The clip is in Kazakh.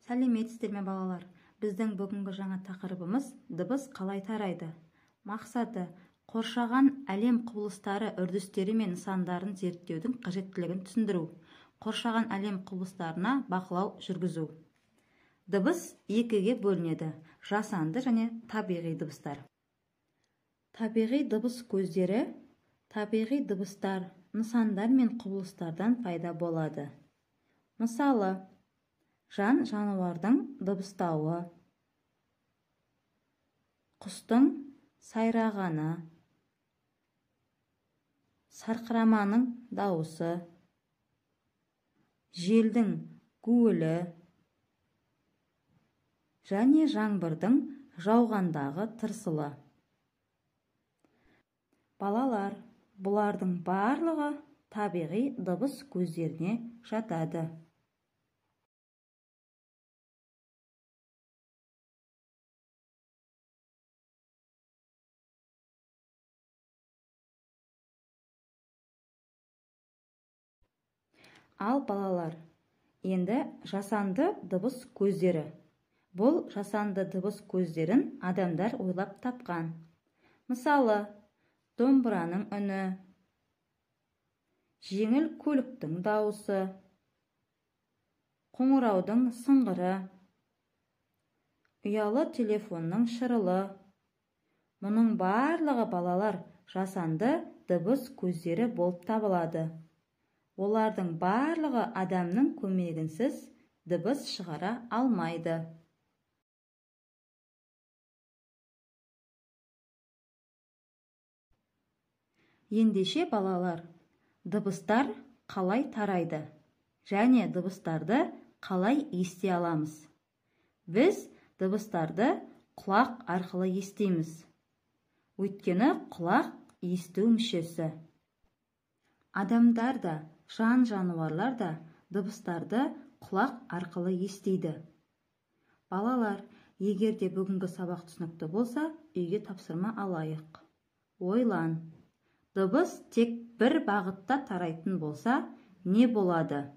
Сәлеметсіздер ме, балалар? Біздің бүгінгі жаңа тақырыбымыз дыбыс қалай тарайды? Мақсаты: қоршаған әлем құбылыстары, үрдістері мен нысандарын зерттеудің қажеттілігін түсіндіру, қоршаған әлем құбылыстарына бақылау жүргізу. Дыбыс екіге бөлінеді: жасанды және табиғи дыбыстар. Табиғи дыбыс көздері табиғи дыбыстар, нысандар мен құбылыстардан пайда болады. Мысалы, жан-жануардың дыбыстауы, құстың сайрағаны, сарқыраманың дауысы, желдің гуілі және жаңбырдың жауғандағы тырсылы. Балалар, бұлардың барлығы табиғи дыбыс көздеріне жатады. Ал балалар, енді жасанды дыбыс көздері. Бұл жасанды дыбыс көздерін адамдар ойлап тапқан. Мысалы, домбыраның үні, жеңіл көліктің дауысы, қоңыраудың сыңғыры, ұялы телефонның шырылы. Мұның барлығы, балалар, жасанды дыбыс көздері болып табылады. Олардың барлығы адамның көмегінсіз дыбыс шығара алмайды. Ендеше, балалар, дыбыстар қалай тарайды және дыбыстарды қалай ести аламыз? Біз дыбыстарды құлақ арқылы естиміз. Өйткені құлақ есту мүшесі. Адамдар да, жан-жануарлар да дыбыстарды құлақ арқылы естиді. Балалар, егер де бүгінгі сабақ түсінікті болса, үйге тапсырма алайық. Ойлан. Дыбыс тек бір бағытта тарайтын болса, не болады?